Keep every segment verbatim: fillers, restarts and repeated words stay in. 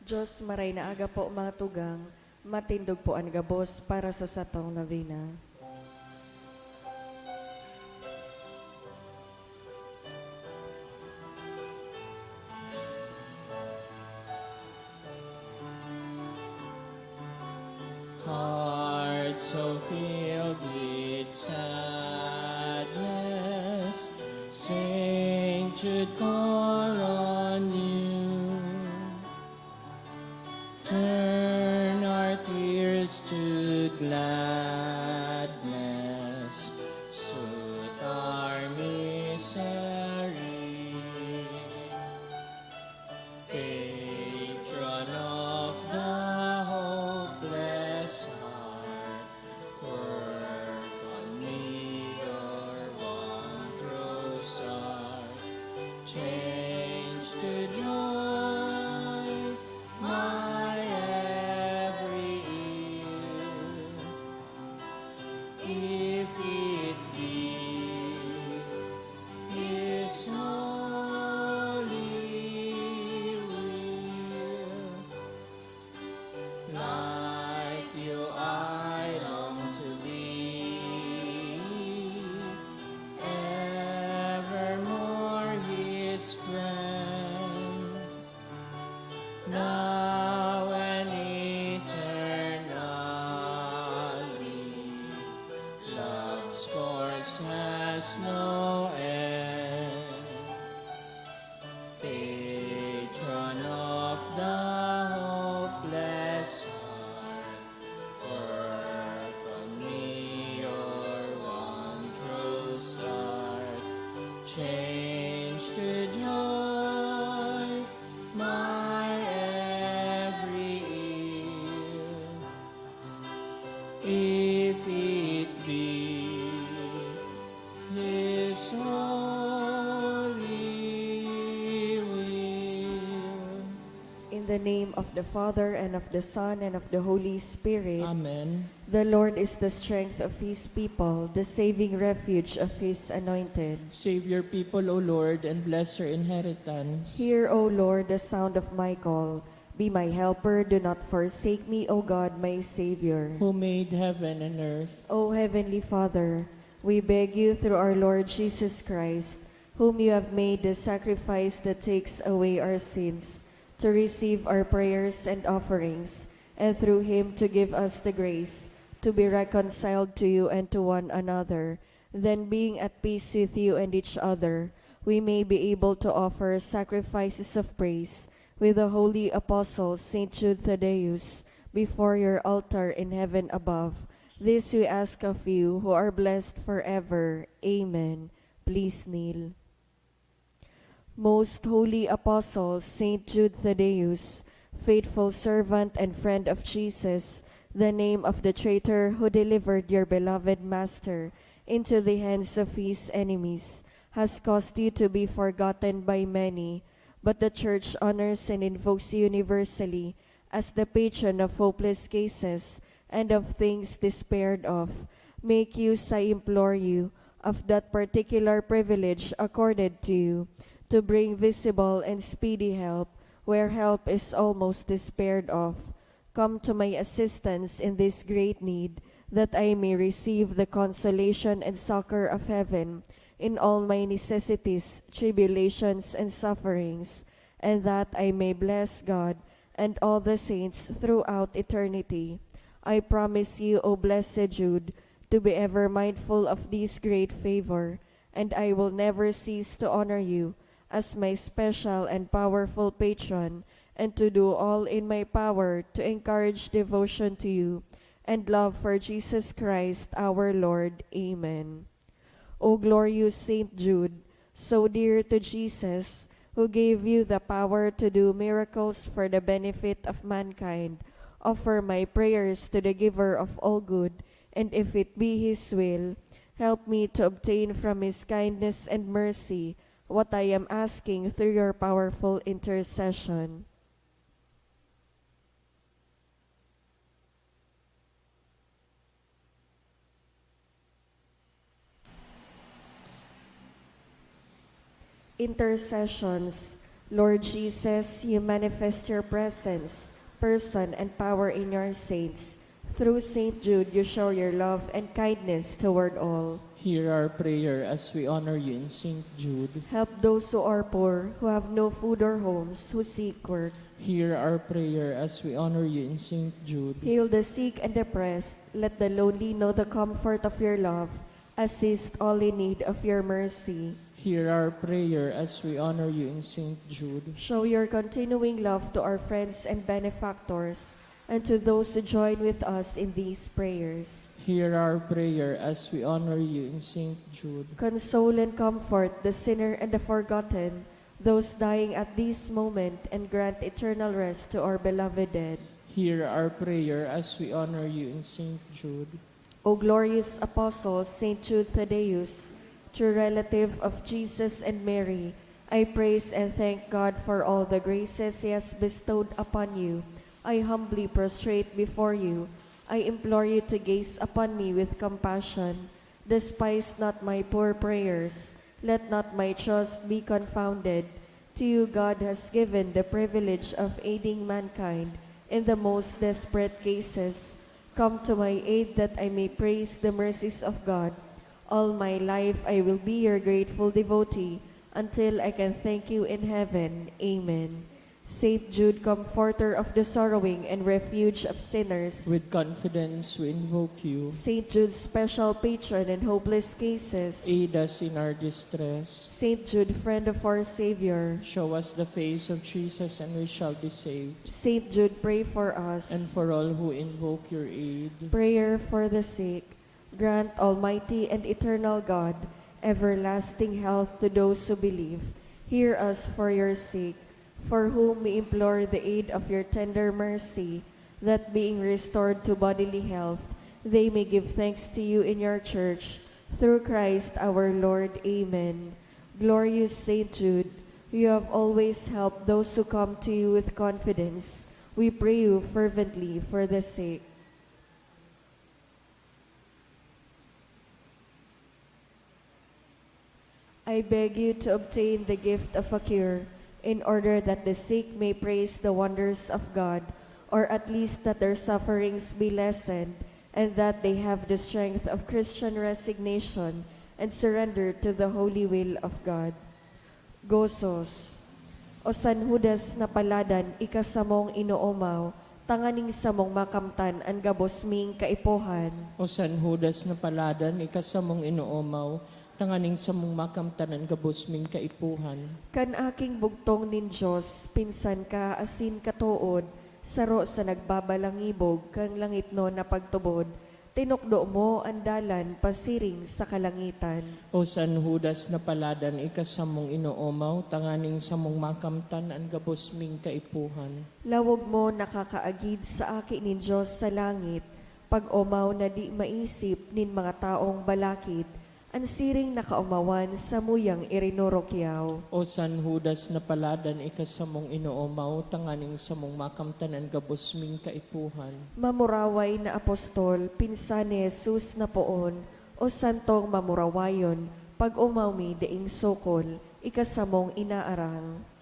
Diyos, maray na aga po, mga tugang, matindog po an gabos para sa satong novena. Hearts so filled with sadness, Saint Jude call on you. Turn our tears to gladness, soothe our misery. Patron of the hopeless heart, work on me your wondrous art. Change to joy my every ill, if it be His holy will. Like you I long to be, evermore His friend, now and eternally. Love's course has no end. Patron of the hopeless heart, work on me your wondrous art. Change to joy my every ill, if it be His holy will. In the name of the Father, and of the Son, and of the Holy Spirit. Amen. The Lord is the strength of His people, the saving refuge of His anointed. Save your people, O Lord, and bless your inheritance. Hear, O Lord, the sound of my call. Be my helper, do not forsake me, O God, my Savior. Who made heaven and earth. O Heavenly Father, we beg you through our Lord Jesus Christ, whom you have made the sacrifice that takes away our sins, to receive our prayers and offerings, and through him to give us the grace to be reconciled to you and to one another. Then, being at peace with you and each other, we may be able to offer sacrifices of praise with the holy apostle Saint Jude Thaddeus before your altar in heaven above. This we ask of you, who are blessed forever. Amen. Please kneel. Most holy apostle Saint Jude Thaddeus, faithful servant and friend of Jesus, the name of the traitor who delivered your beloved Master into the hands of his enemies, has caused you to be forgotten by many, but the Church honors and invokes you universally as the patron of hopeless cases and of things despaired of. Make use, I implore you, of that particular privilege accorded to you, to bring visible and speedy help where help is almost despaired of. Come to my assistance in this great need, that I may receive the consolation and succor of heaven in all my necessities, tribulations, and sufferings, and that I may bless God and all the saints throughout eternity. I promise you, O blessed Jude, to be ever mindful of this great favor, and I will never cease to honor you as my special and powerful patron, and to do all in my power to encourage devotion to you and love for Jesus Christ our Lord. Amen. O glorious Saint Jude, so dear to Jesus, who gave you the power to do miracles for the benefit of mankind, offer my prayers to the Giver of all good, and if it be His will, help me to obtain from His kindness and mercy what I am asking through your powerful intercession. Intercessions Lord Jesus, you manifest your presence, person, and power in your saints. Through Saint Jude, you show your love and kindness toward all. Hear our prayer as we honor you in Saint Jude. Help those who are poor, who have no food or homes, who seek work. Hear our prayer as we honor you in Saint Jude. Heal the sick and depressed. Let the lonely know the comfort of your love. Assist all in need of your mercy. Hear our prayer as we honor you in Saint Jude. Show your continuing love to our friends and benefactors, and to those who join with us in these prayers. Hear our prayer as we honor you in Saint Jude. Console and comfort the sinner and the forgotten, those dying at this moment, and grant eternal rest to our beloved dead. Hear our prayer as we honor you in Saint Jude. O glorious Apostle, Saint Jude Thaddeus, true relative of Jesus and Mary, I praise and thank God for all the graces He has bestowed upon you. I humbly prostrate before you. I implore you to gaze upon me with compassion. Despise not my poor prayers. Let not my trust be confounded. To you God has given the privilege of aiding mankind in the most desperate cases. Come to my aid that I may praise the mercies of God. All my life I will be your grateful devotee until I can thank you in heaven. Amen. Saint Jude, comforter of the sorrowing and refuge of sinners. With confidence we invoke you. Saint Jude, special patron in hopeless cases. Aid us in our distress. Saint Jude, friend of our Savior. Show us the face of Jesus and we shall be saved. Saint Jude, pray for us. And for all who invoke your aid. Prayer for the sick. Grant, Almighty and eternal God, everlasting health to those who believe. Hear us for your sake, for whom we implore the aid of your tender mercy, that being restored to bodily health, they may give thanks to you in your church, through Christ our Lord. Amen. Glorious Saint Jude, you have always helped those who come to you with confidence. We pray you fervently for the sick. I beg you to obtain the gift of a cure, in order that the sick may praise the wonders of God, or at least that their sufferings be lessened, and that they have the strength of Christian resignation and surrender to the holy will of God. Gozos. O San Judas na paladan, ika samong inoomaw, tanganing samong makamtan an gabos ming kaipuhan. O San Judas na paladan, ika samong inoomaw, tanganing samong makamtan an gabos ming kaipuhan. Kan aking bugtong nin Dios, pinsan ka asin katood, saro sa nagbabalangibog kan langitnon na pagtubod, tinukdo mo an dalan pasiring sa kalangitan. O San Judas na paladan, ika samong inoomaw, tanganing samong makamtan an gabos ming kaipuhan. Lawog mo nakakaagid sa aki nin Dios sa langit, pag-omaw na di maisip nin mga taong balakid, an siring na kaomawan samuyang irinurukyaw. O San Judas na paladan, ika samong inoomaw, tanganing samong makamtan an gabos ming kaipuhan. Mamuraway na apostol, pinsan ni Jesus na poon, o santong mamurawayon, pag-omaw mi daing sokol, ika samong inaarang.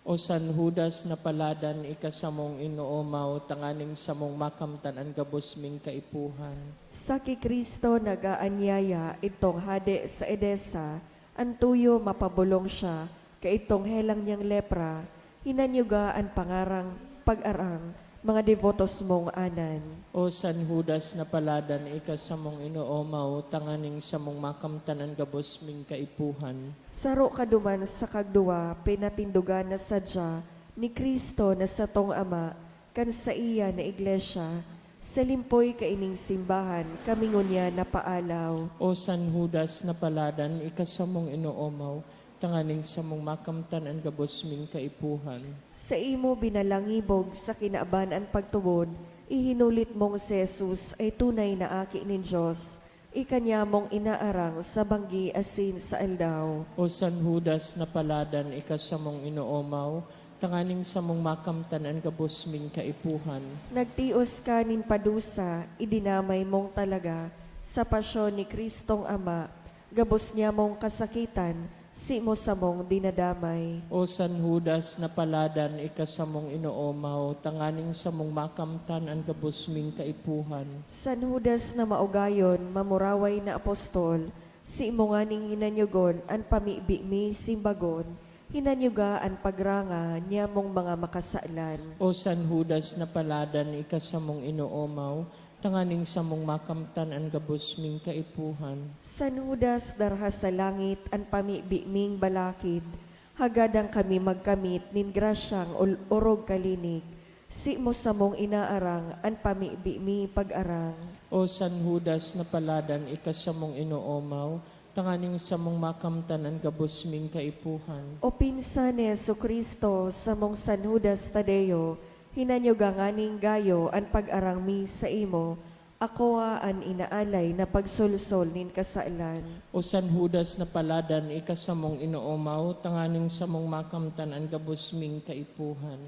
O San Judas na paladan, ika samong inoomaw, tanganing samong makamtan an gabos ming kaipuhan. Sa ki Cristo nag-aanyaya, idtong hade sa Edesa, an tuyo mapabolong siya, kaidtong helang niyang lepra, hinanyuga an pangarang pag-arang, mga debotos mong anan. O San Judas na paladan, ika samong inoomaw, tanganing samong makamtan an gabos ming kaipuhan. Saro ka duman sa kagduwa, pinatindogan na sadya ni Cristo na satong Ama, kan saiya na iglesia, sa limpoy kaining simbahan, kami ngunyan napaalaw. O San Judas na paladan, ika samong inoomaw, tanganing samong makamtan an gabos ming kaipuhan. Saimo binalangibog sa kinaban an pagtubod, ihinulit mong si Jesus ay tunay na Aki nin Dios, ika niya mong inaarang sa banggi asin sa aldaw. O San Judas na paladan, ika samong inoomaw, tanganing samong makamtan an gabos ming kaipuhan. Nagtios ka nin padusa, idinamay mong talaga sa pasyon ni Cristong Ama, gabos niya mong kasakitan, Simo samong dinadamay. O San Judas na paladan, ika samong inoomaw, tanganing samong makamtan an gabos ming kaipuhan. San Judas na maugayon, mamuraway na apostol, simo nganing hinanyogon an pamibi mi simbagon, hinanyoga an pagranga niamong mga makasalan. O San Judas na paladan, ika samong inoomaw, tanganing samong makamtan an gabos ming kaipuhan. San Judas darha sa langit an pamibi ming balakid, hagadan kami magkamit nin grasyang ol- orog kalinig, simo samong inaarang an pamibi mi pag-arang. O San Judas na paladan, ika samong inoomaw, tanganing samong makamtan an gabos ming kaipuhan. O pinsan ni Jesu-Cristo, samong San Judas Tadeo, hinanyoga nganing gayo an pag-arang mi saimo, akoa an inaalay na pagsolsol nin kasalan. O San Judas na paladan, ika samong inoomaw, tanganing samong makamtan an gabos ming kaipuhan.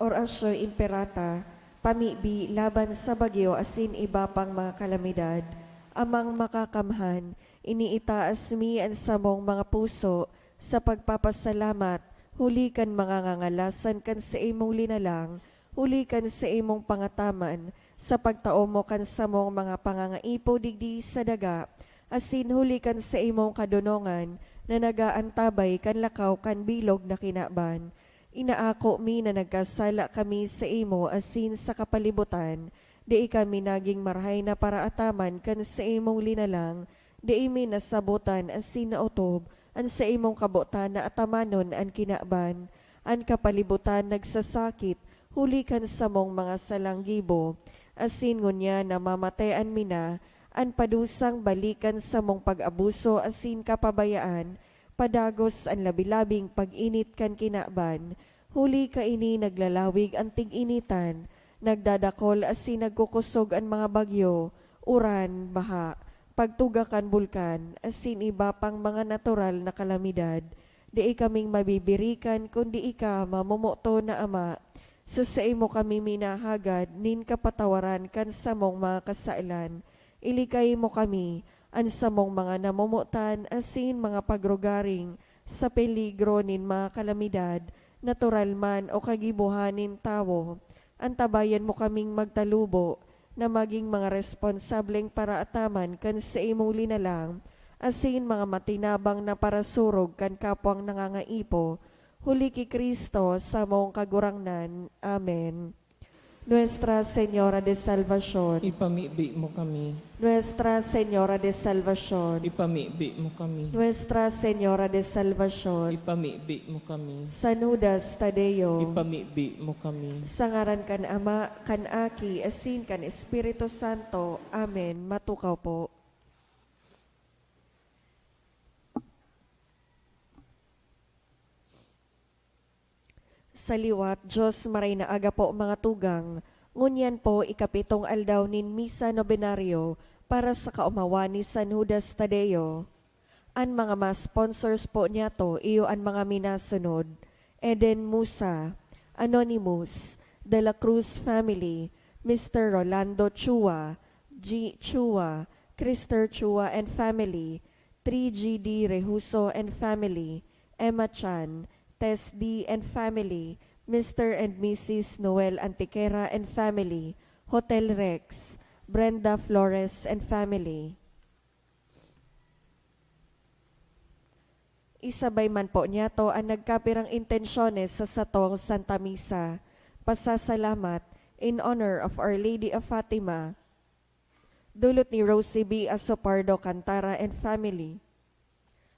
Oratio Imperata, pamibi laban sa bagyo asin iba pang mga kalamidad. Amang Makakamhan, iniitaas mi an samong mga puso sa pagpapasalamat huli kan mga ngangalasan kan saimong linalang, huli kan saimong pangataman, sa pagtao mo kan samong mga pangangaipo digdi sa daga, asin huli kan saimong kadonongan na nagaantabay kan lakaw kan bilog na kinaban. Inaako mi na nagkasala kami saimo asin sa kapalibutan, dai kami nagin marahay na paraataman kan saimong linalang, dai mi nasabotan asin naotob an saimong kabotan na atamanon an kinaban. An kapalibutan nagsasakit huli kan samong mga salang gibo, asin ngunyan namamatean mi na an padusang balik kan samong pag-abuso asin kapabayaan, padagos an labi-labing pag-init kan kinaban. Huli kaini naglalawig an tig-initan, nagdadakol asin nagkukosog an mga bagyo, uran, baha, pagtuga kan bulkan, asin iba pang mga natural na kalamidad. Dai kaming mabibirikan kun dai ka mamomoton na Ama. Sa saimo kami minahagad nin kapatawaran kan samong mga kasalan. Ilikay mo kami, an samong mga namomotan asin mga pagrugaring, sa peligro nin mga kalamidad, natural man o kagibohan nin tawo. Antabayan mo kaming magtalubo na magin mga responsableng paraataman kan saimong linalang, asin mga matinabang na parasurog kan kapwang nangangaipo, huli ki Cristo, samong Kagurangnan. Amen. Nuestra Señora de Salvacion. Ipamibi mo kami. Nuestra Señora de Salvacion. Ipamibi mo kami. Nuestra Señora de Salvacion. Ipamibi mo kami. San Judas Tadeo. Ipamibi mo kami. Sa ngaran kan Ama, kan Aki, asin kan Espiritu Santo. Amen. Matukaw po. Sa liwat, Diyos, maray na aga po, mga tugang. Ngunyan po, ikapitong aldaw nin Misa Nobenario para sa kaomawan ni San Judas Tadeo. An mga mas sponsors po niyato iyo an mga minasunod: Eden Musa, Anonymous, De La Cruz family, Mister Rolando Chua, G Chua, Christer Chua and family, three G D Rehuso and family, Emma Chan, Tess D and family, Mister and Missus Noel Antiquera and family, Hotel Rex, Brenda Flores and family. Isabay man po niyato an nagkapirang intensyones sa satong Santa Misa. Pasasalamat, in honor of Our Lady of Fatima, dulot ni Rosie B Asopardo Cantara and family.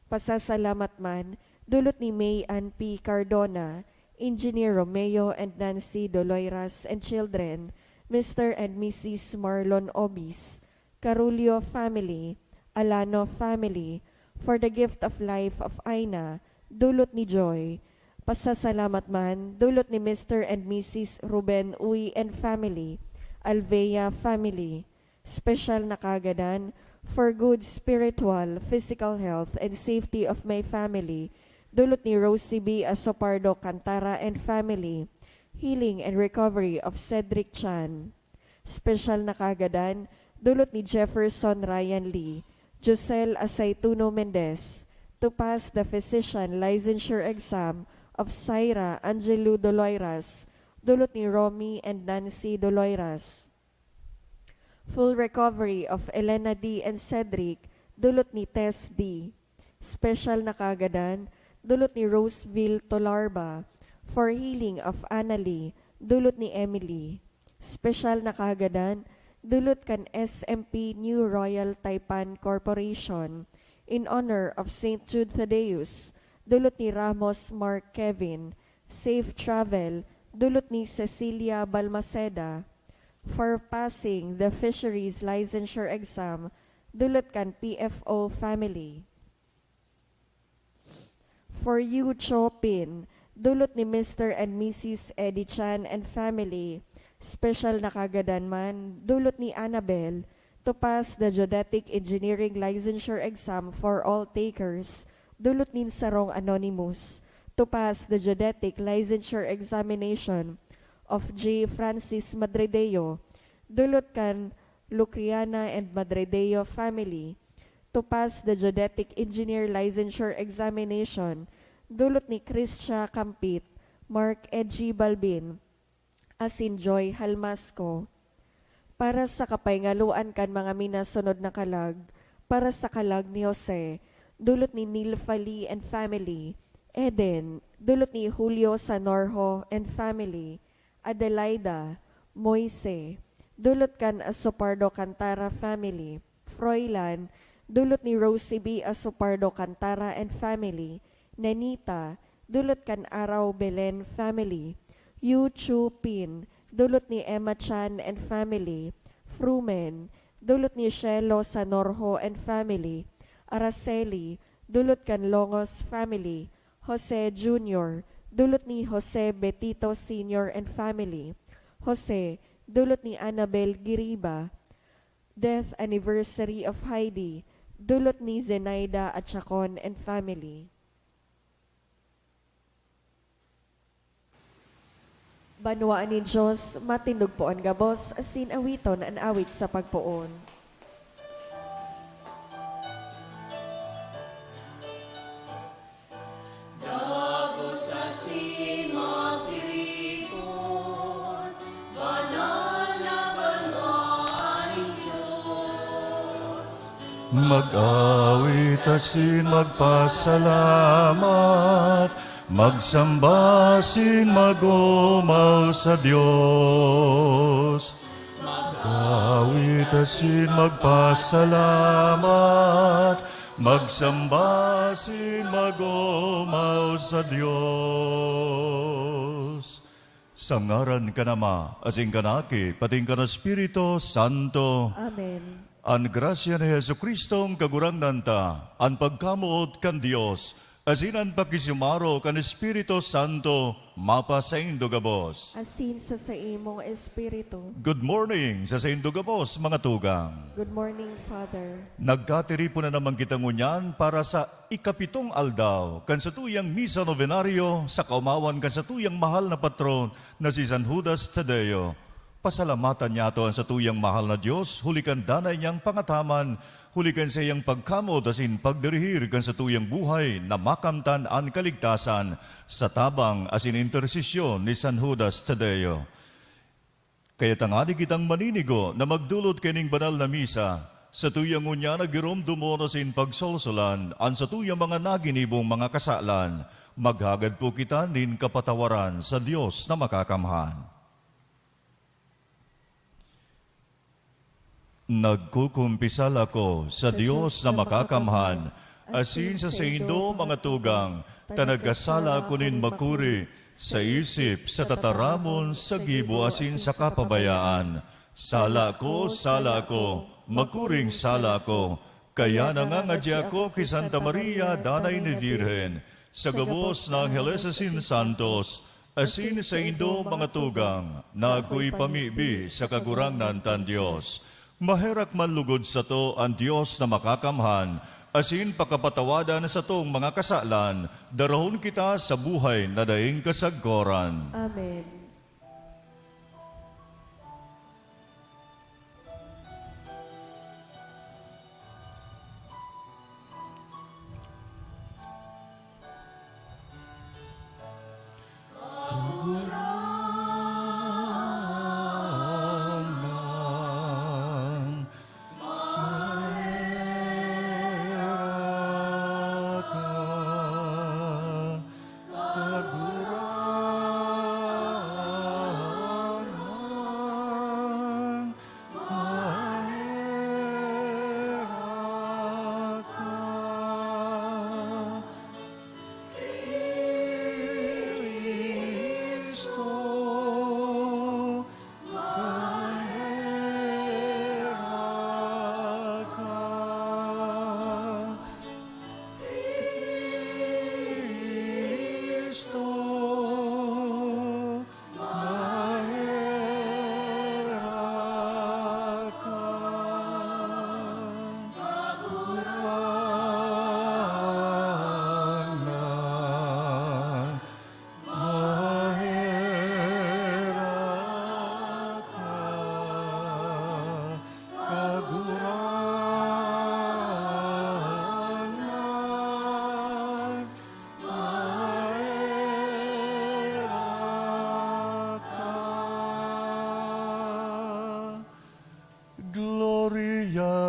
Pasasalamat man, dulot ni May Ann P Cardona, Engineer Romeo and Nancy Doloiras and children, Mister and Missus Marlon Obis, Carullo family, Alano family, for the gift of life of Aina, dulot ni Joy. Pasasalamat man, dulot ni Mister and Missus Ruben Uy and family, Alvea family. Special na kagadan, for good spiritual, physical health, and safety of my family, dulot ni Rosie B Asopardo Cantara and family, healing and recovery of Cedric Chan. Special na kagadan, dulot ni Jefferson Ryan Lee, Josel Asaituno Mendez, to pass the physician licensure exam of Syra Angelo Doloiras, dulot ni Romy and Nancy Doloiras. Full recovery of Elena D and Cedric, dulot ni Tess D. Special na kagadan, dulot ni Roseville Tolarba, for healing of Annalie, dulot ni Emily. Special na kagadan, dulot kan S M P New Royal Taipan Corporation, in honor of Saint Jude Thaddeus, dulot ni Ramos Mark Kevin. Safe travel, dulot ni Cecilia Balmaceda. For passing the fisheries licensure exam, dulot kan P F O family. For Yu Cho Pin, dulot ni Mister and Missus Eddie Chan and family. Special na kagadan man, dulot ni Annabel, to pass the geodetic engineering licensure exam for all takers, dulot nin sarong anonymous, to pass the geodetic licensure examination of J Francis Madrideo, dulot kan Lucriana and Madrideo family, to pass the geodetic engineer licensure examination, dulot ni Christia Campit, Mark Edgy Balbin, asin Joy Halmasco. Para sa kapahingaluan kan mga minasunod na kalag, para sa kalag ni Jose, dulot ni Nilfa Lee and family, Eden, dulot ni Julio Sanorjo and family, Adelaida, Moise, dulot kan Asopardo Cantara family, Froilan, dulot ni Rosie B Asopardo Cantara and family, Nenita, dulot kan Araw Belen family, Yu Chu Pin, dulot ni Emma Chan and family, Frumen, dulot ni Shelo Sanorjo and family, Araceli, dulot kan Longos family, Jose Junior, dulot ni Jose Betito Senior and family, Jose, dulot ni Annabel Giriba, death anniversary of Heidi, dulot ni Zenaida Achacon and family. Banwaan nin Dios, matindog po an gabos, asin awiton an awit sa pagpoon. Dagos asin magtiripon, banal na banwaan nin Dios. Mag-awit asin magpasalamat, magsamba asin mag-omaw sa Dios. Mag-awit asin magpasalamat, magsamba asin mag-omaw sa Dios. Sa ngaran kan Ama, asin kan Aki, patin kan Espiritu Santo. Amen. An grasya ni Jesu-Cristong Kagurangnan ta, an pagkamoot kan Dios, asin an pakisumaro kan Espiritu Santo, mapasaindo gabos. Asin sa saimong espiritu. Good morning sa saindo gabos, mga tugang. Good morning, Father. Nagkatiripon na naman kita ngunyan para sa ikapitong aldaw kan satuyang Misa Novenario sa kaomawan kan satuyang mahal na patron na si San Judas Tadeo. Pasalamatan niyato an satuyang mahal na Dios huli kan danay niyang pangataman, huli kan saiyang pagkamoot asin pagdirihir kan satuyang buhay na makamtan an kaligtasan sa tabang asin intersesyon ni San Judas Tadeo. Kaya tangani kitang maninigo na magdolot kaining banal na misa, satuyang ngunyan na giromdomon asin pagsolsolan an satuyang mga naginibong mga kasalan, maghagad po kita nin kapatawaran sa Dios na Makakamhan. Nagkukumpisal ako sa Dios na Makakamhan, asin sa saindo, mga tugang, ta nagkasala ako nin makuri, sa isip, sa tataramon, sa gibo, asin sa kapabayaan. Sala ko, sala ko, makuring sala ko. Kaya nangangadya ako ki Santa Maria, Danay na Birhen, sa gabos na angheles asin santos, asin saindo, mga tugang, na ako'y pamibi sa Kagurangnan tang Dios. Maherak man lugod sato an Dios na Makakamhan, asin pakapatawadan satong mga kasalan, darahon kita sa buhay na daing kasagkoran.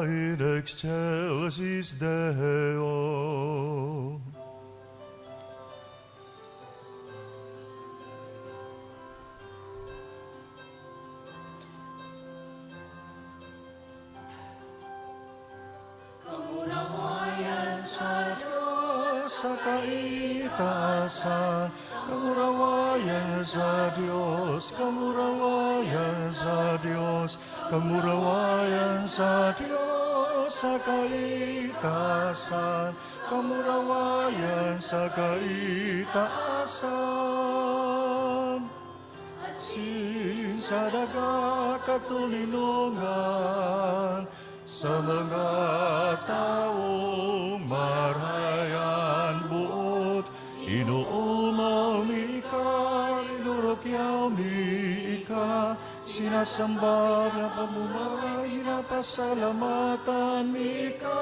in excelsis Deo. Kamurawayan sa Dios sa kaitaasan. Kamurawayan sa Dios, kamurawayan sa Dios, kamurawayan sa Dios sa kaitaasan, kamurawayan sa kaitaasan. Asin sa daga katoninongan, sa mga tawong marahay an boot, inoomaw mi ika, inurukyaw mi ika, sinasamba na pamumaway, pinapasalamatan mi ika.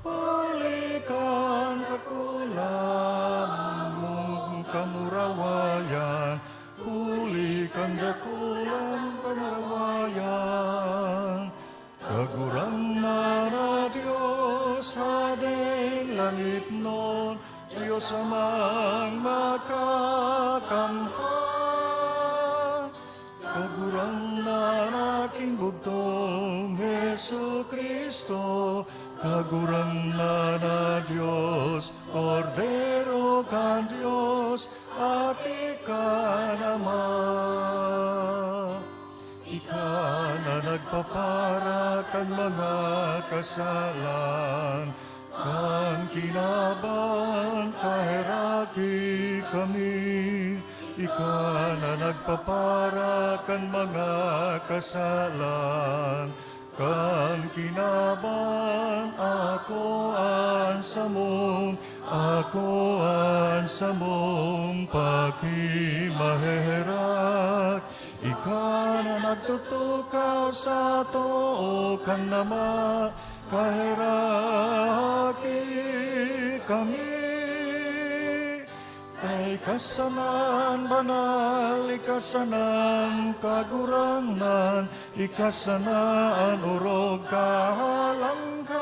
Huli kan dakulang mong kamurawayan, huli kan dakulang kamurawayan. Kagurangnan na Dios, Hadeng langitnon, Dios Amang makakamhan. Kagurangnan na aking bugtong Jesu-Cristo, Kagurangnan na Dios, Kordero kan Dios, Aki kan Ama. Ika na nagpapara kan mga kasalan kan kinaban, kaheraki kami. Ika na nagpapara kan mga kasalan kan kinaban, ako an samong, ako an samong pakimaherak. Ika na nagtutukaw sa too kan Ama, kaheraki kami. Kay ika sana an banal, ika sana an kagurangnan, ika sana an orog kahalangkaw.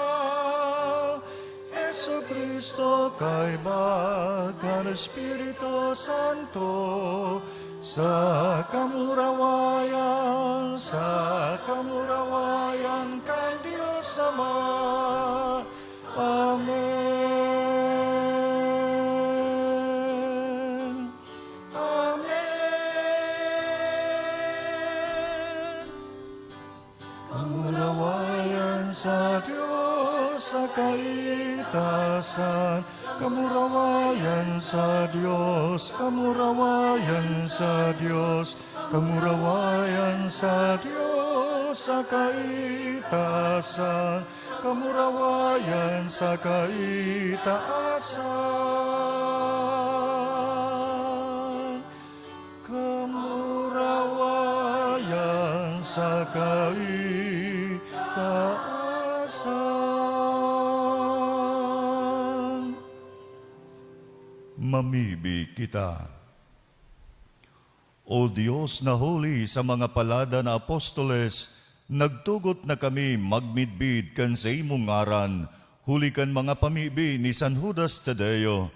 Jesu-Cristo, kaiba kan Espiritu Santo, sa kamurawayan, sa kamurawayan kan Dios Ama. Amen. Amen. Kamurawayan sa Dios sa kaitasan, kamurawayan sa Dios, kamurawayan sa Dios, kamurawayan sa Dios sa kaitasan, kamurawayan sa kaitaasan. Kamurawayan sa kaitaasan. Mamibi kita. O Dios na huli sa mga palada na apostoles, nagtugot na kami magmidbid kan saimong ngaran, huli kan mga pamibi ni San Judas Tadeo.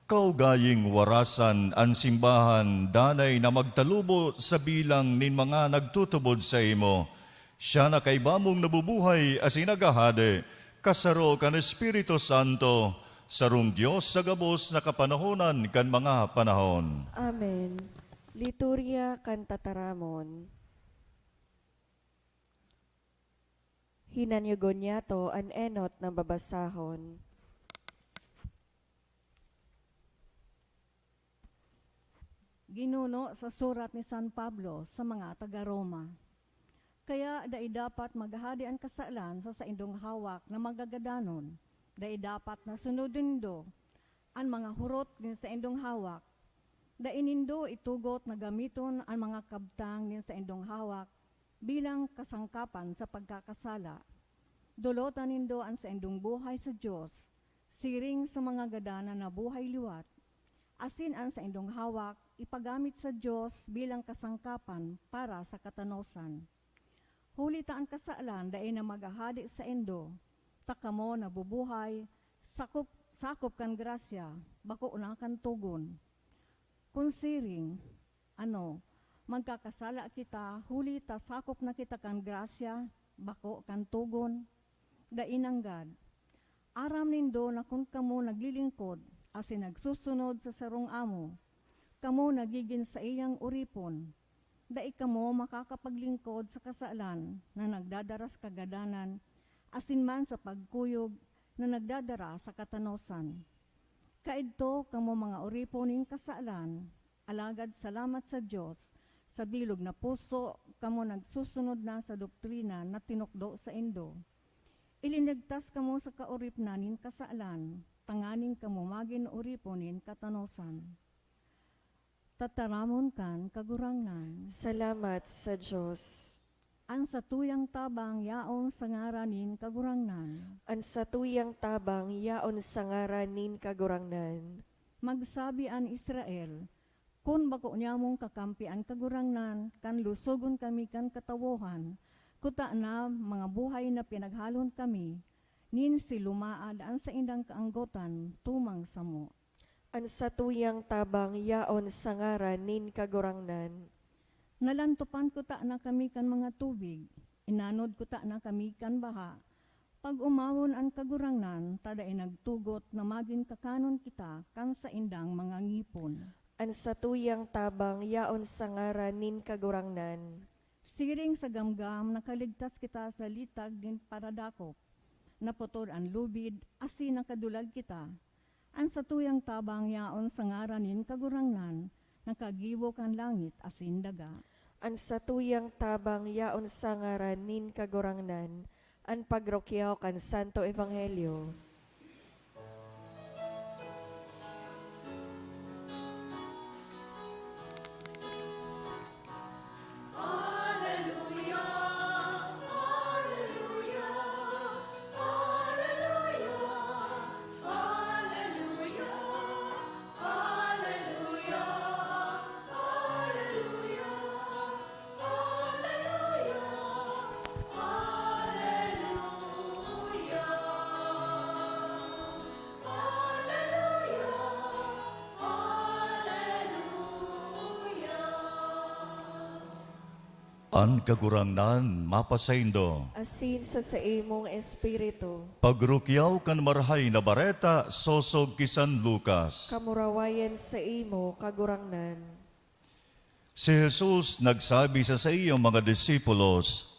Kaugaying warasan an simbahan danay na magtalubo sa bilang nin mga nagtutubod saimo. Siya na kaiba mong nabubuhay asin naghahade, kasaro kan Espiritu Santo, sarong Dios sa gabos na kapanahonan kan mga panahon. Amen. Liturya kan Tataramon. Hinanyugon niyato an enot na babasahon. Ginuno sa surat ni San Pablo sa mga taga Roma. Kaya dai dapat maghahade an kasalan sa saindong hawak na magagadanon. Dai dapat na sunodon nindo an mga hurot nin saindong hawak. Dai nindo itugot na gamiton an mga kabtang nin saindong hawak bilang kasangkapan sa pagkakasala. Dolotan nindo an saindong buhay sa Dios, siring sa mga gadanan na buhay liwat, asin an saindong hawak ipagamit sa Dios bilang kasangkapan para sa katanosan. Huli ta an kasalan dai na maghahade saindo, ta kamo nabubuhay sakop, sakop kan grasya, bako na kan togon. Kun siring, ano, magkakasala kita huli ta sakop na kita kan grasya, bako kan togon? Dai nanggad. Aram nindo na kun kamo naglilingkod asin nagsusunod sa sarong amo, kamo nagigin saiyang oripon. Dai kamo makakapaglingkod sa kasalan na nagdadara sa kagadanan, asin man sa pagkuyog na nagdadara sa katanosan. Kaidto kamo mga oripon nin kasalan, alagad salamat sa Dios, sa bilog na puso kamo nagsusunod na sa doktrina na tinukdo saindo. Ilinigtas kamo sa kaoripnan nin kasalan, tanganing kamo magin oripon nin katanosan. Tataramon kan Kagurangnan. Salamat sa Dios. An satuyang tabang yaon sa ngaran nin Kagurangnan. An satuyang tabang yaon sa ngaran nin Kagurangnan. Magsabi an Israel, "Kun bako nyamong kakampi an Kagurangnan, kan lusogon kami kan katawohan, kutana mga buhay na pinaghalon kami, nin silumaad an saindang kaanggotan tumang samo." An satuyang tabang yaon sa ngaran nin Kagurangnan. Nalantopan kutana kami kan mga tubig, inanod kutana kami kan baha. Pag-omawon an Kagurangnan, ta dai nagtugot na magin kakanon kita kan saindang mga ngipon. An satuyang tabang yaon sa ngaran nin Kagurangnan. Siring sa gamgam, nakaligtas kita sa litag nin paradakop. Naputol an lubid, asin nakadulag kita. An satuyang tabang yaon sa ngaran nin Kagurangnan, nakagibo kan langit asin daga. An satuyang tabang yaon sa ngaran nin Kagurangnan, an pagrukyaw kan Santo Ebanghelyo. An Kagurangnan mapasaindo. Asin sa saimong espiritu. Pagrukyaw kan Marahay na Bareta sosog ki San Lucas. Kamurawayan saimo, Kagurangnan. Si Jesus nagsabi sa saiyang mga disipulos,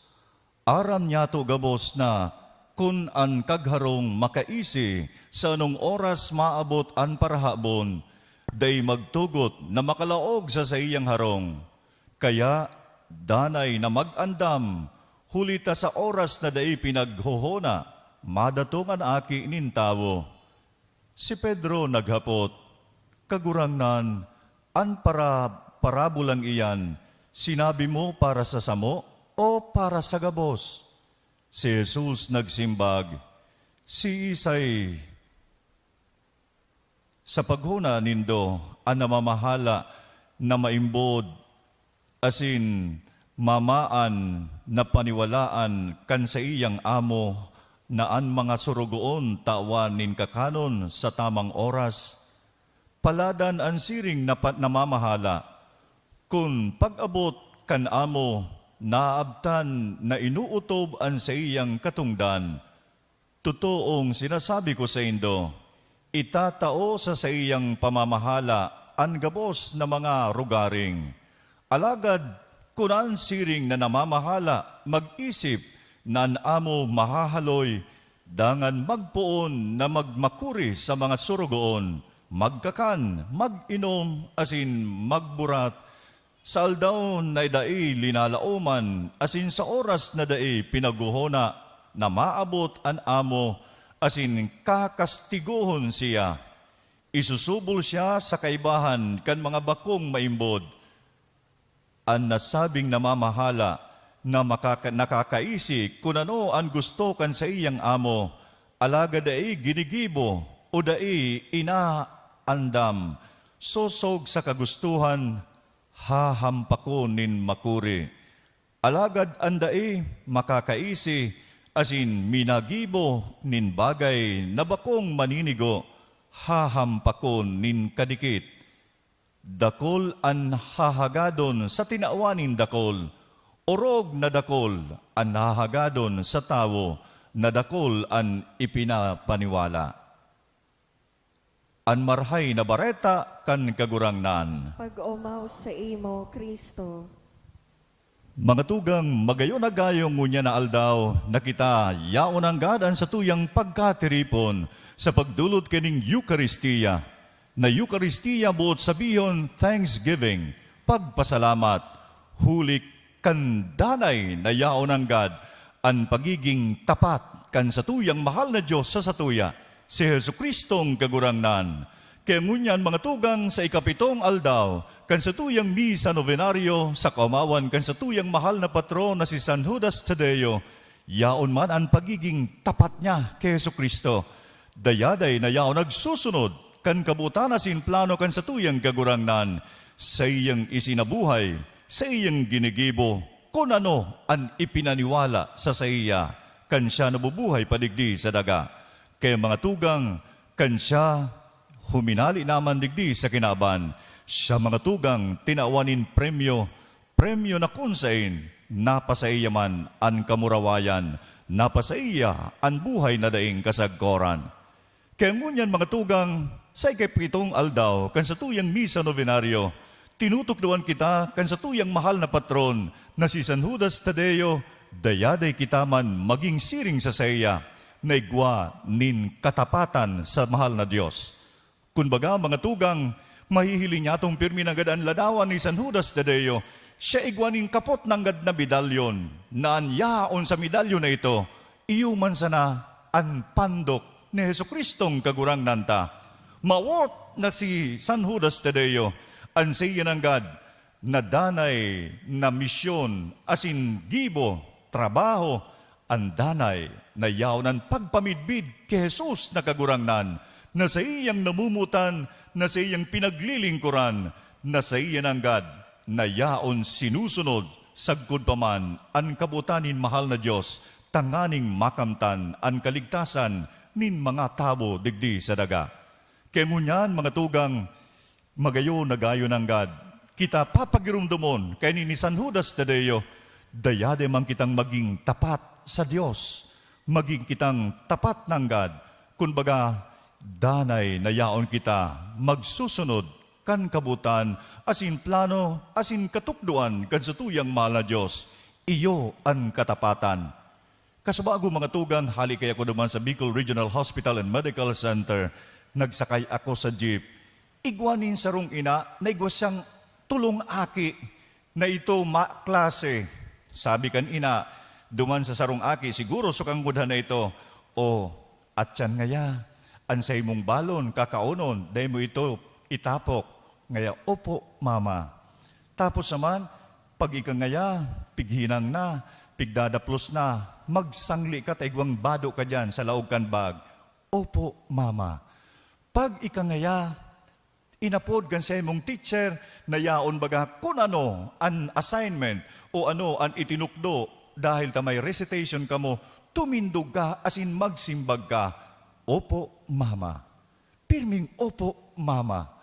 "Aram niyato gabos na kun an kagharong makaisi sa anong oras maabot an parahabon, dai magtugot na makalaog sa saiyang harong. Kaya, danay na mag-andam, huli ta sa oras na dai pinaghohona, madatong an Aki nin Tawo." Si Pedro naghapot, "Kagurangnan, an para-, parabolang iyan, sinabi mo para sa samo o para sa gabos?" Si Jesus nagsimbag, "Siisay sa paghona nindo an namamahala na maimbod asin mamaan na paniwalaan kan saiyang amo na an mga sorogoon tawan nin kakanon sa tamang oras? Paladan an siring na pa-, namamahala, kun pag-abot kan amo, naabtan na inootob an saiyang katongdan. Totoong sinasabi ko saindo, itatao sa saiyang pamamahala an gabos na mga rogaring. Alagad kun an siring na namamahala mag-isip na an amo mahahaloy, dangan magpoon na magmakuri sa mga sorogoon, magkakan, mag-inom, asin magburat, sa aldaw na dai linalaoman asin sa oras na dai pinaghohona na maabot an amo asin kakastigohon siya. Isusubol siya sa kaibahan kan mga bakong maimbod." An nasabing namamahala na makaka-, nakakaisi kun ano an gusto kan saiyang amo, alagad dai ginigibo o dai inaandam sosog sa kagustohan, hahampakon nin makuri. Alagad an dai makakaisi asin minagibo nin bagay na bakong maninigo, hahampakon nin kadikit. Dakul an hahagadon sa tinawan nin dakul, orog na dakul an hahagadon sa tawo na dakul an ipinapaniwala. An Marahay na Bareta kan Kagurangnan. Pag-omaw saimo, Cristo. Mga tugang, magayon na gayo ngunyan na aldaw na kita yaon nanggad an satuyang pagkatiripon sa pagdolot kaning Eukaristia, na Eukaristia boot sabihon thanksgiving, pagpasalamat, huli kan danay na yaon nanggad an pagiging tapat kan satuyang mahal na Dios sa satuya, si Jesu-Cristong Kagurangnan. Kaya ngunyan, mga tugang, sa ikapitong aldaw kan satuyang misa novenario, sa kaomawan kan satuyang mahal na patron na si San Judas Tadeo, yaon man an pagiging tapat niya ki Jesu-Cristo. Dayaday na yaon nagsusunod kan kabotan asin plano kan satuyang Kagurangnan, saiyang isinabuhay, saiyang ginigibo, kun ano an ipinaniwala sa saiya, kan siya nabubuhay pa digdi sa daga. Kaya, mga tugang, kan siya huminale naman digdi sa kinaban, siya, mga tugang, tinawan nin premyo, premyo na kun saen napasaiya man an kamurawayan, napasaiya an buhay na daing kasagkoran. Kaya ngunyan, mga tugang, sa ikapitong aldaw kan satuyang misa novenario, tinutukdoan kita kan satuyang mahal na patron na si San Judas Tadeo, dayaday kita man maging siring sa saiya, na igwa nin katapatan sa mahal na Dios. Kun baga, mga tugang, mahihiling nyatong pirmi nanggad an ladawan ni San Judas Tadeo. Siya igwa nin kapot nanggad na medalyon, na an yaon sa medalyon na ito, iyo man sana an pandok ni Jesu-Cristong Kagurangnan ta. Mawot na si San Judas Tadeo, an saiya nanggad na danay na misyon asin gibo, trabaho, an danay na yaon an pagpamidbid ki Jesus na Kagurangnan, na saiyang namomotan, na saiyang pinaglilingkoran, na saiya nanggad na yaon sinusunod, sagkod pa man an kabotan nin mahal na Dios, tanganing makamtan an kaligtasan nin mga tawo digdi sa daga. Kaya ngunyan, mga tugang, magayon na gayo nanggad, kita papagiromdomon kaini ni San Judas Tadeo, dayaday man kitang maging tapat sa Dios, maging kitang tapat nanggad, kun baga, danay na yaon kita magsusunod kan kabotan asin plano asin katukdoan kan satuyang mahal na Dios. Iyo an katapatan. Kasubago, mga tugang, hali kaya ko duman sa Bicol Regional Hospital and Medical Center, nagsakay ako sa jeep. Igwa nin sarong ina na igwa siyang tolong aki na ito maklase. Sabi kan ina duman sa sarong aki, siguro sa kangudhan na ito, "O, atyan ngaya, an saimong balon kakaonon, dai mo ito itapok." Ngaya, "Opo, mama." Tapos naman, pag ika ngaya, pighinang na, pigdadaplos na, magsangli ka ta igwang bado ka diyan sa laog kan bag. "Opo, mama." Pag ika ngaya, inapod kan saimong teacher na yaon baga kun ano an assignment o ano an itinukdo, dahil ta may recitation kamo, tumindog ka asin magsimbag ka, "Opo, mama." Pirming "Opo, mama."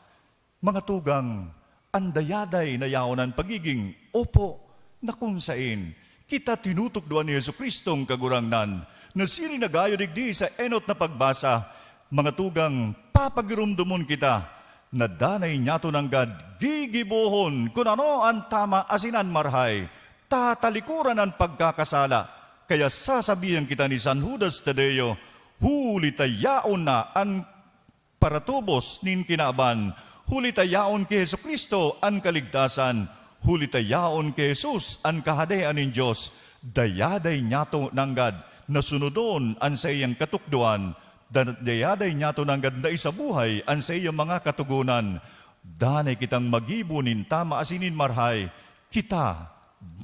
Mga tugang, an dayaday na yaon an pagiging "Opo," na kun saen kita tinutukdoan ni Jesu-Cristong Kagurangnan, na siring na gayo digdi sa enot na pagbasa, mga tugang, papagiromdomon kita na danay niyato nanggad gigibohon kun ano an tama asin an marahay, tatalikoran an pagkakasala. Kaya sasabihan kita ni San Judas Tadeo, huli ta yaon na an paratubos nin kinaban, huli ta yaon ki Jesu-Cristo an kaligtasan, huli ta yaon ki Jesus an Kahadean nin Dios, dayaday niyato nanggad na sunodon an saiyang katukdoan, da-, dayaday niyato nanggad na isabuhay an saiyang mga katogonan. Danay kitang magibo nin tama asin nin marahay, kita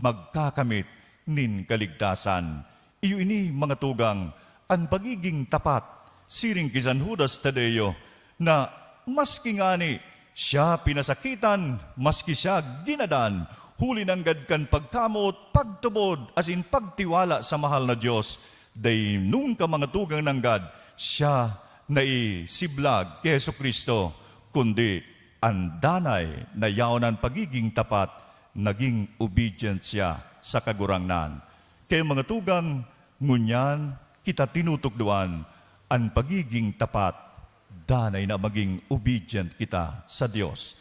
magkakamit nin kaligtasan. Iyo ini, mga tugang, an pagiging tapat, siring ki San Judas Tadeo, na maski ngani siya pinasakitan, maski siya ginadan, Huli nanggad kan pagkamoot, pagtubod, asin pagtiwala sa mahal na Dios, dai nung ka mga tugang nanggad siya naisiblag ki Jesu-Cristo, kundi an danay na yaon an pagiging tapat, naging obedient siya sa Kagurangnan. Kaya mga tugang, ngunyan kita tinutukdoan an pagiging tapat, danay na maging obedient kita sa Dios.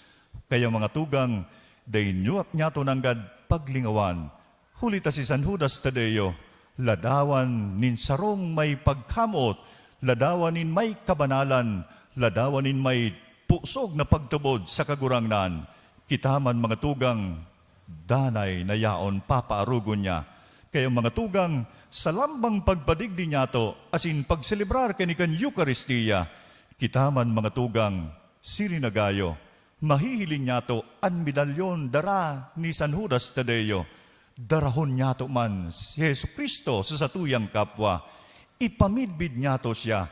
Kaya mga tugang, dai nyato nanggad paglingawan, huli ta si San Judas Tadeo, ladawan nin sarong may pagkamoot, ladawan nin may kabanalan, ladawan nin may pusog na pagtubod sa Kagurangnan. Kita man, mga tugang, danay na yaon papaarogon niya. Kaya, mga tugang, sa lambang pagpadigdi niyato asin pagselebrar kani kan Eukaristia, kita man, mga tugang, siring na gayo, mahihiling niyato an medalyon dara ni San Judas Tadeo. Darahon niyato man si Jesu-Cristo sa satuyang kapwa. Ipamidbid niyato siya,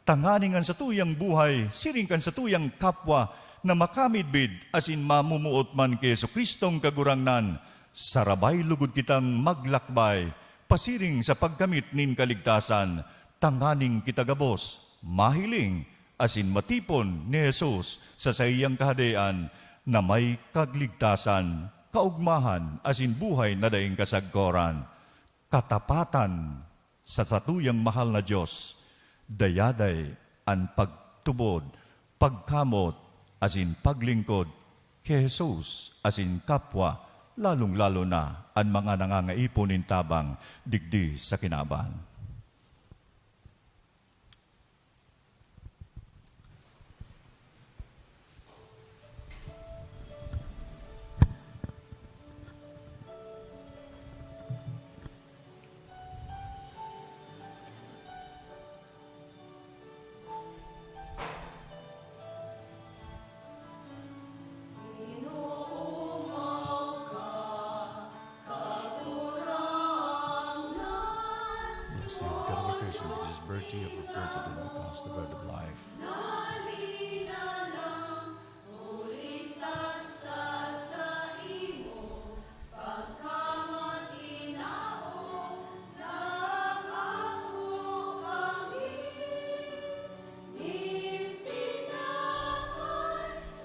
tanganing an satuyang buhay siring kan satuyang kapwa na makamidbid asin mamumuot man ki Jesu-Cristong Kagurangnan, sarabay lugod kitang maglakbay pasiring sa pagkamit nin kaligtasan, tanganing kita gabos mahiling asin matipon ni Jesus sa saiyang Kahadean na may kaligtasan, kaogmahan, asin buhay na daing kasagkoran. Katapatan sa satuyang mahal na Dios, dayaday an pagtubod, pagkamot, asin paglingkod ki Jesus asin kapwa, lalong-lalo na an mga nangangaipo nin tabang digdi sa kinaban. Blessed is the fruit of the womb, because the bread of life.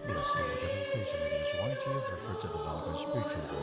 Blessed are the fruit of the womb, because the bread of life.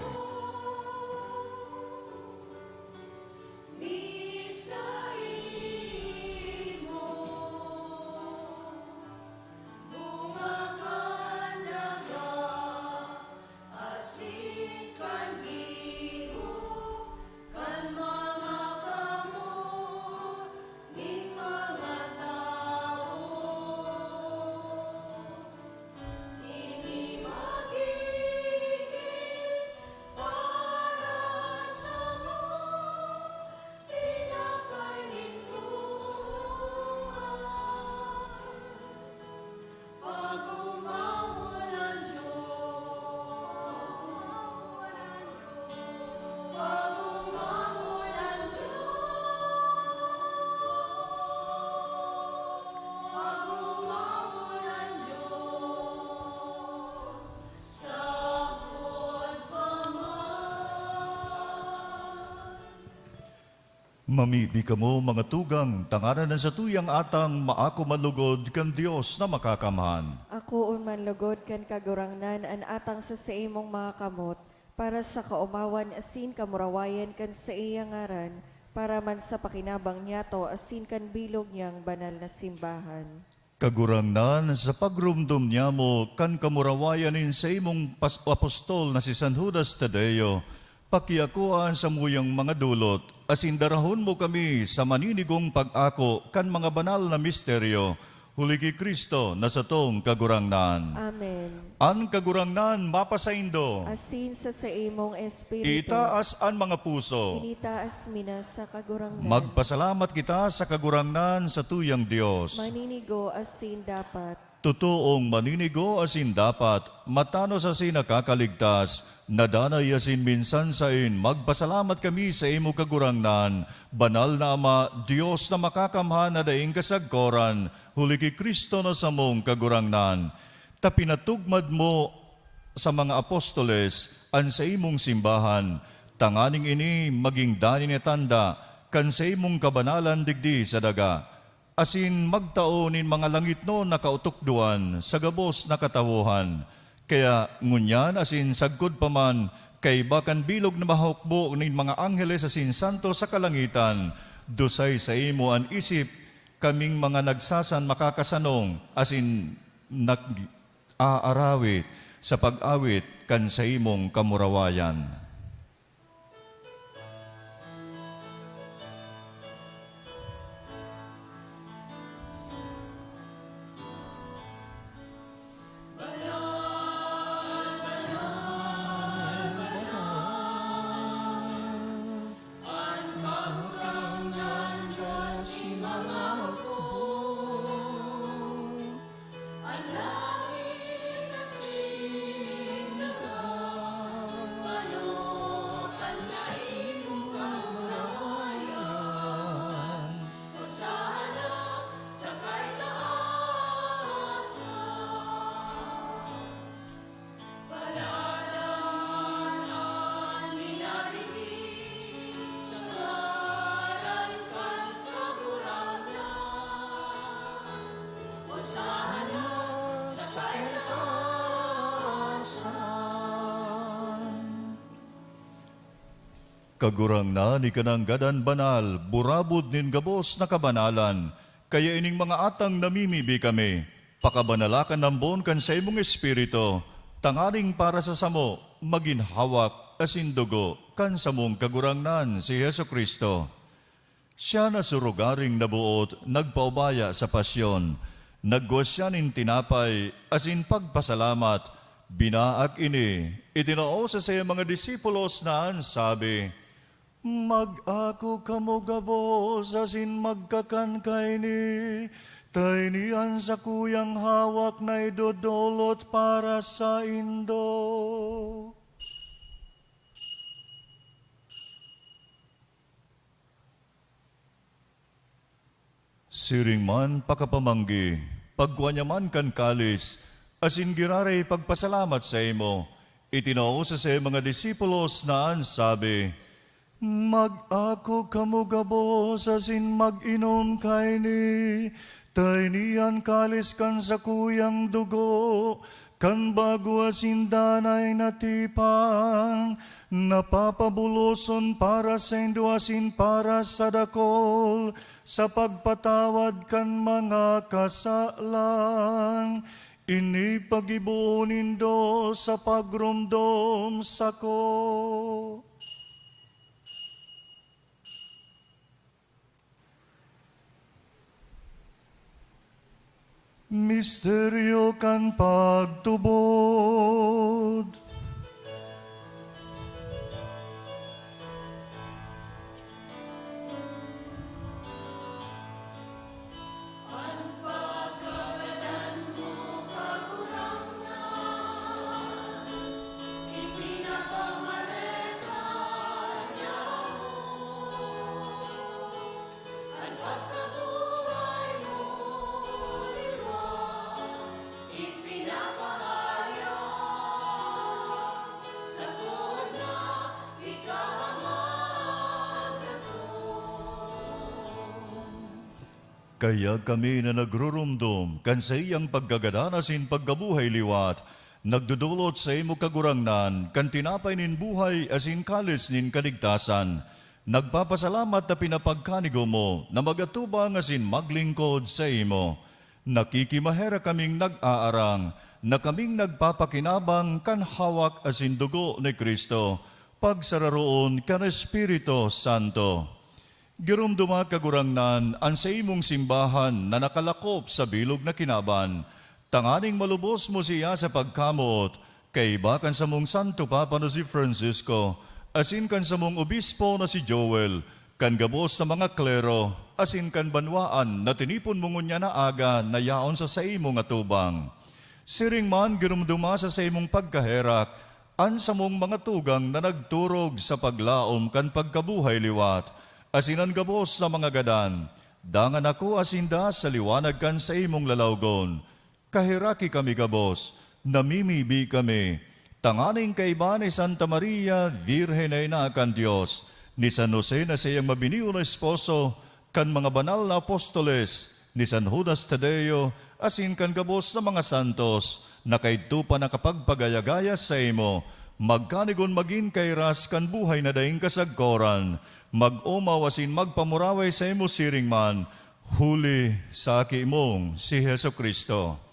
Mamibi kamo, mga tugang, tanganing an satuyang atang maako man logod kan Dios na Makakamhan. Akoon man logod kan Kagurangnan an atang sa saimong mga kamot, para sa kaomawan asin kamurawayan kan saiyang ngaran, para man sa pakinabang niyato asin kan bilog niyang banal na simbahan. Kagurangnan, sa pagromdom niamo kan kamurawayan nin saimong pas-, apostol na si San Judas Tadeo, pakiakoa an samuyang mga dolot, asin darahon mo kami sa maninigong pag-ako kan mga banal na misteryo, huli ki Cristo na satong Kagurangnan. Amen. An Kagurangnan mapasaindo. Asin sa saimong espiritu. Itaas an mga puso. Initaas mi na sa Kagurangnan. Magpasalamat kita sa Kagurangnan, satuyang Dios. Maninigo asin dapat. Totoong maninigo asin dapat, matanos asin nakakaligtas, na danay asin minsan saen magpasalamat kami sa imo, Kagurangnan, Banal na Ama, Dios na Makakamhan na daing kasagkoran, huli ki Cristo na samong Kagurangnan. Ta pinatugmad mo sa mga apostoles an saimong simbahan, tanganing ini magin dani na tanda kan saimong kabanalan digdi sa daga, asin magtao nin mga langitnon na kaotukdoan sa gabos na katawohan. Kaya ngunyan asin sagkod pa man, kaiba kan bilog na mahukbo nin mga angheles asin santo sa kalangitan, dusay saimo an isip, kaming mga nagsasan makakasanong asin nag-aarawit sa pag-awit kan saimong kamurawayan. Kagurangnan, ika na an gadan banal, burabod nin gabos na kabanalan. Kaya ining mga atang namimibi kami, pakabanala kan ambon kan saimong Espiritu, tanganing para sa samo, magin hawak asin dugo kan samong Kagurangnan, si Jesu-Cristo. Siya na surugaring naboot, nagpaubaya sa pasyon. Naggwa siya nin tinapay asin pagpasalamat, binaak ini, itinao sa saiyang mga disipulos na an sabi, "Mag-ako kamo gabos asin magkakan kaini, ta ini an sakuyang hawak na idodolot para saindo." Siring man pakapamanggi, pagkua niya man kan kalis, asin giraray pagpasalamat saimo, itinao sa saiyang mga disipulos na an sabi, "Mag-ako kamo gabos asin mag-inom kaini, ta ini an kalis kan sakuyang dugo, kan bago asin danay na tipan, na papabuloson para saindo asin para sa dakul, sa pagpatawad kan mga kasalan. Ini paggibohon nindo sa pagromdom sako." Misteryo kan pagtubod. Kaya kami na nagruromdom kan saiyang pagkagadan asin pagkabuhay liwat, nagdodolot saimo, Kagurangnan, kan tinapay nin buhay asin kalis nin kaligtasan. Nagpapasalamat ta pinapagkanigo mo na mag-atubang asin maglingkod saimo. Nakikimaherak kaming nag-aarang na kaming nagpapakinabang kan hawak asin dugo ni Cristo, pagsararoon kan Espiritu Santo. Giromdoma, Kagurangnan, an saimong simbahan na nakalakop sa bilog na kinaban, tanganing malubos mo siya sa pagkamoot, kaiba kan samong Santo Papa na si Francisco, asin kan samong obispo na si Joel, kan gabos na mga klero, asin kan banwaan na tinipon mo ngunyan na aga na yaon sa saimong atubang. Siring man, giromdoma sa saimong pagkaherak an samong mga tugang na nagturog sa paglaom kan pagkabuhay liwat, asin an gabos na mga gadan. Dangan akoa sinda sa liwanag kan saimong lalawgon. Kaheraki kami gabos, namimibi kami, Tanganing kaiba ni Santa Maria, Birhen na ina kan Dios, ni San Jose na saiyang mabiniyo na esposo, kan mga banal na apostoles, ni San Judas Tadeo, asin kan gabos na mga santos, na kaidto pa nakapagpagaya-gaya saimo, magkanigon magin kairas kan buhay na daing kasagkoran, mag-omaw asin magpamuraway saimo siring man, huli sa Aki mong si Jesu-Cristo.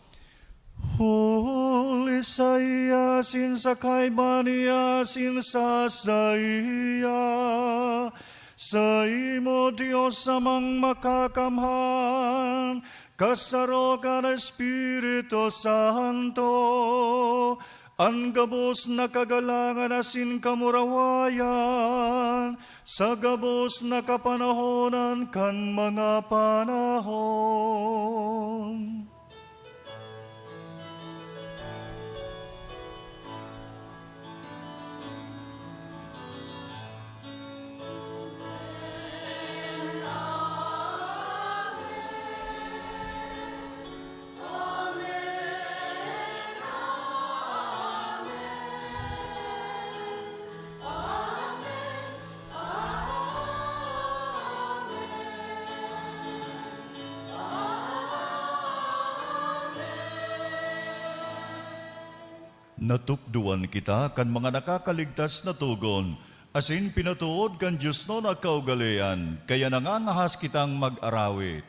Huli saiya, asin sa kaiba niya, asin sa saiya, saimo, Dios Amang Makakamhan, kasaro kan Espiritu Santo, an gabos na kagalangan asin kamurawayan, sa gabos na kapanahonan kan mga panahon. Natukdoan kita kan mga nakakaligtas na togon, asin pinatood kan diosnon na kaugalean, kaya nangangahas kitang mag-arawit.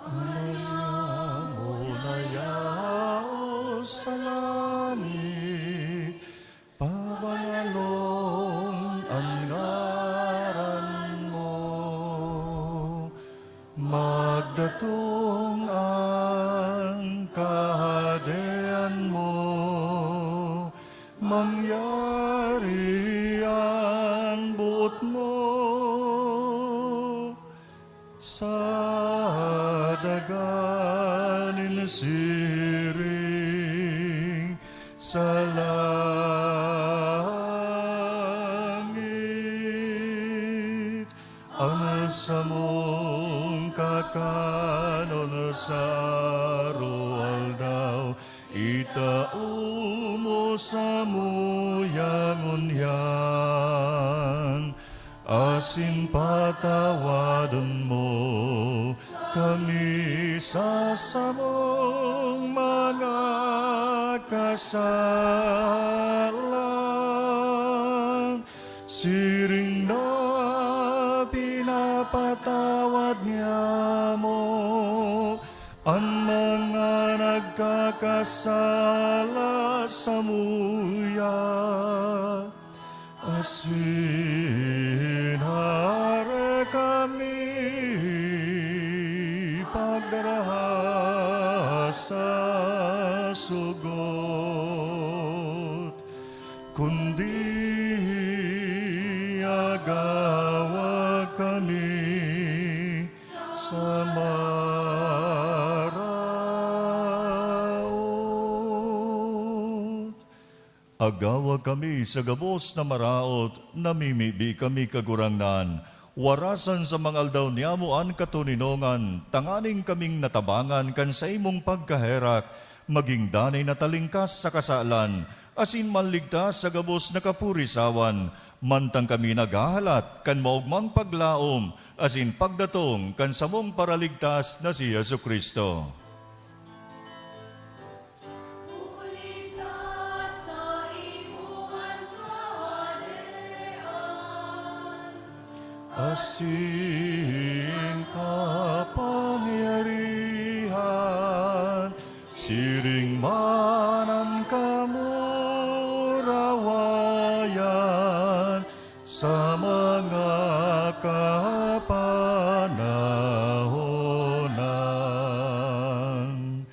Ama niamo na yaon sa langit, pabanalon an ngaran mo. Magdatong an Kahadean mo, mangyari an boot mo sa daga nin siring sa langit. An samong kakanon sa aroaldaw, itao mo samuya ngunyan, asin patawadon mo kami sa samong mga kasalan, siring na pinapatawad niamo an mga nagkakasala samuya. Asin hare kami pagdaraha sa sugot, kundi agawa kami sa maraot. Agawa kami sa gabos na maraot, namimibi kami, Kagurangnan. Warasan sa mga aldaw niyamo an katoninongan, tanganing kaming natabangan kan saimong pagkaherak, magin danay na talingkas sa kasalan, asin maligtas sa gabos na kapurisawan, mantang kami naghahalat kan maogmang paglaom asin pagdatong kan samong Paraligtas na si Jesu-Cristo. Huli ta saimo an kahalean, asin kapangyarihan, siring man an kamurawayan sa mga kapanahonan.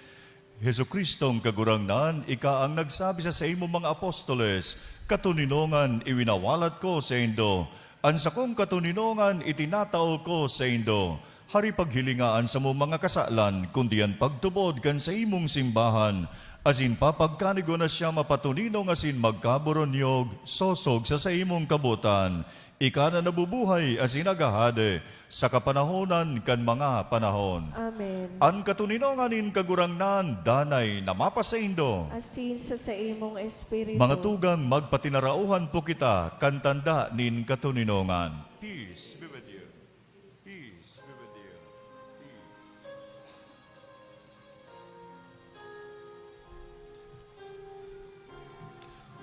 Jesu-Cristong Kagurangnan, ika an nagsabi sa saimong mga apostoles, "Katoninongan iwinawalat ko saindo, an sakong katoninongan itinatao ko saindo." Hare paghilinga an samong mga kasalan, kundi an pagtubod kan saimong simbahan, asin papagkanigon na siya mapatuninong asin magkaboronyog, sosog sa saimong kabotan. Ika na nabubuhay asin naghahade sa kapanahonan kan mga panahon. Amen. An katoninongan nin Kagurangnan danay na mapasaindo. Asin sa saimong espiritu. Mga tugang, magpatinarauhan po kita kan tanda nin katoninongan. Peace be with you. Peace be with you. Peace.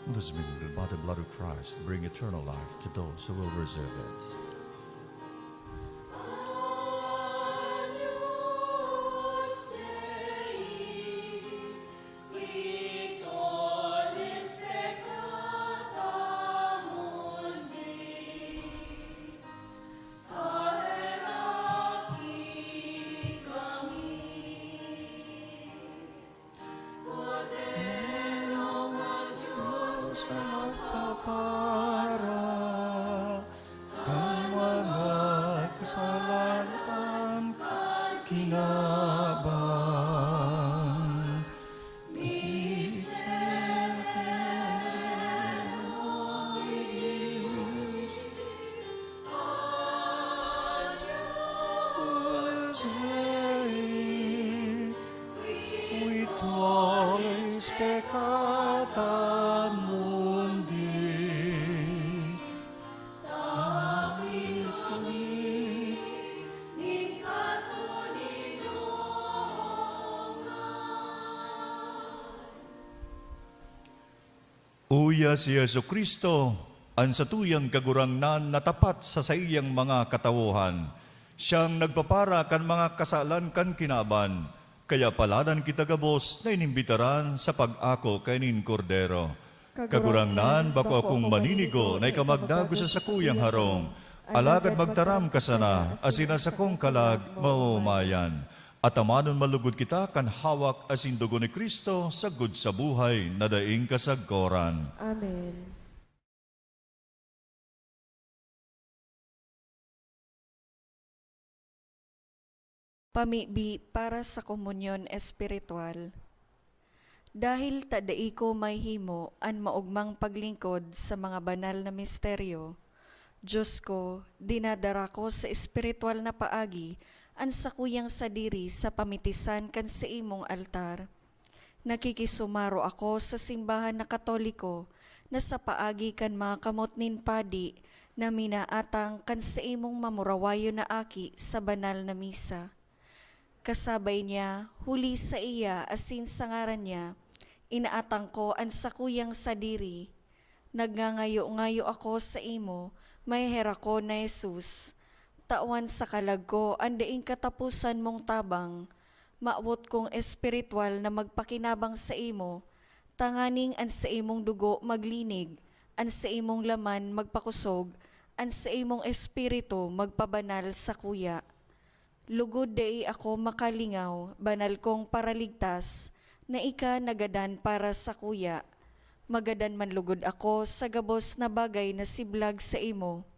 Let us mingle the body and blood of Christ, bring eternal life to those who will receive it. Sa nagpapara kan mga kasalanan kan kinaban. With all his peccata mundi, tawi kami nin katoninongan. Uya si Jesu-Cristo, an satuyang Kagurangnan na tapat sa saiyang mga katawohan. Siyang nagpapara kan mga kasalan kan kinaban, kaya paladan kita gabos na inimbitaran sa pag-ako kainin Kordero. Kagurangnan, bako akong maninigo na ika magdagos sa sakuyang harong, alagad magtaram ka sana, asin an sakong kalag maomayan. At tamanon malugod kita kan hawak asin dugo ni Cristo sagkod sa buhay na daing kasagkoran. Amen. Pamibi para sa komunyon espiritual. Dahil ta dai ko mahihimo an maogmang paglingkod sa mga banal na misteryo, Diyos ko, dinadara ko sa espiritual na paagi an sakuyang sadiri sa pamitisan kan saimong altar. Nakikisumaro ako sa simbahan na Katoliko na sa paagi kan mga kamot nin padi na minaatang kan saimong mamurawayon na aki sa banal na misa. Kasabay niya, huli saiya asin sa ngaran niya, inaatang ko an sakuyang sadiri. Nagngangayo-ngayo ako saimo, maheherakon na Jesus. Tawan sa kalag ko an daing kataposan mong tabang. Mawot kong espiritual na magpakinabang saimo, tanganing an saimong dugo maglinig, an saimong laman magpakosog, an saimong espiritu magpabanal sakuya. Lugod dai ako makalingaw, banal kong Paraligtas, na ika nagadan para sakuya. Magadan man lugod ako sa gabos na bagay na siblag saimo,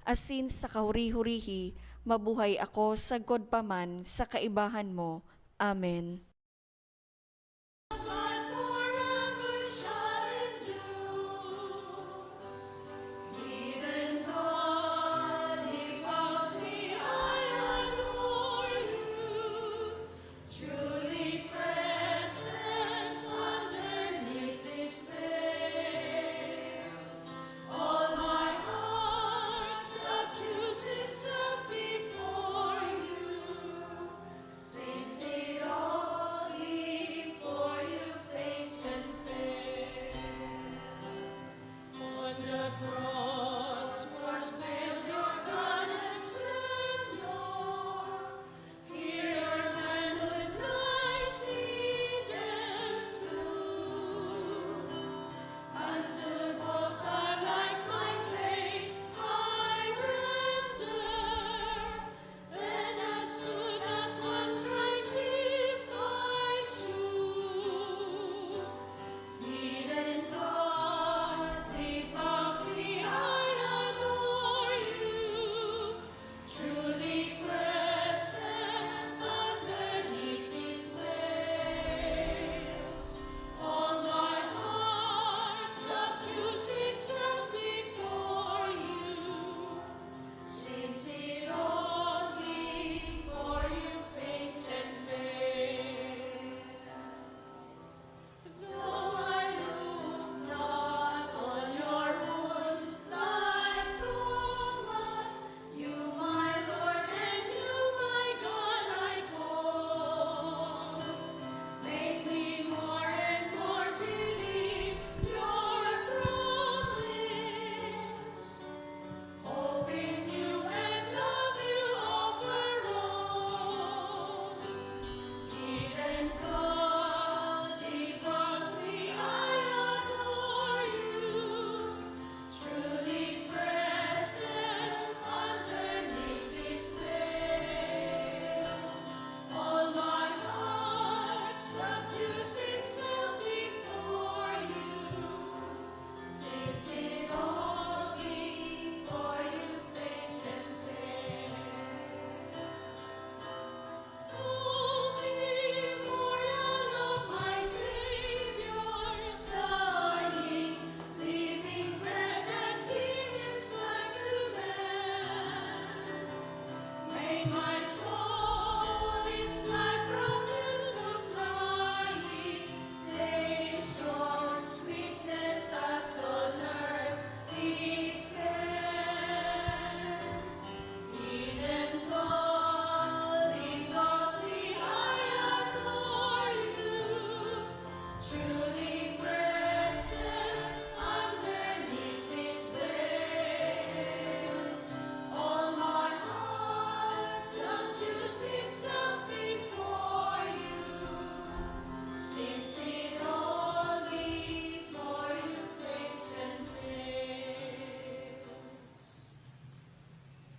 asin sa kahuri-hurihi mabuhay ako sagkod pa man sa kaibahan mo. Amen.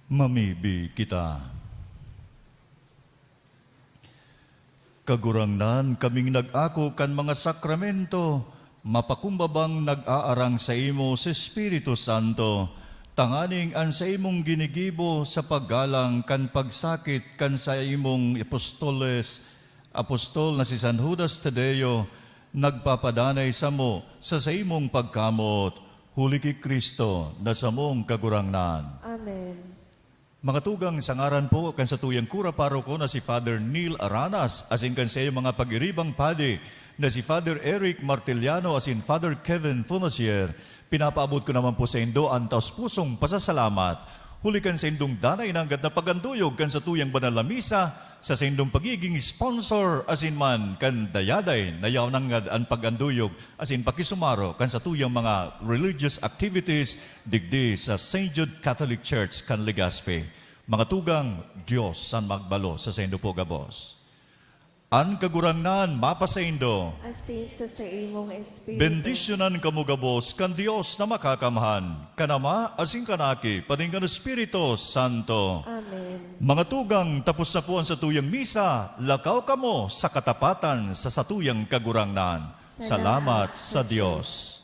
Mamibi kita. Kagurangnan, kaming nag-ako kan mga sakramento, mapakumbabang nag-aarang saimo sa Espiritu Santo, tanganing an saimong ginigibo sa paggalang kan pagsakit kan saimong apostoles, apostol na si San Judas Tadeo, nagpapadanay samo sa saimong pagkamot, huli ki Cristo na samong Kagurangnan. Amen. Mga tugang, sa ngaran po kan satuyang kura paroko na si Father Neil Aranas, asin kan saiyang mga pag-iribang padi na si Father Eric Martiliano asin Father Kevin Fonasier, pinapaabot ko naman po saindo an taos-pusong pasasalamat, huli kan saindong danay nanggad na pag-anduyog kan satuyang banal na misa, sa saindong pagiging sponsor asin man kan dayaday na yaon nanggad an pag-anduyog asin pakisumaro kan satuyang mga religious activities digdi sa Saint Jude Catholic Church kan Legazpi. Mga tugang, Dios an magbalo sa saindo po gabos. An Kagurangnan mapasaindo. Asin sa saimong espiritu. Bendisyonan kamo gabos kan Dios na Makakamhan, kan Ama asin kan Aki, pati kan Espiritu Santo. Amen. Mga tugang, tapos na po an satuyang misa. Lakaw kamo sa katapatan sa satuyang Kagurangnan. Salamat sa Dios.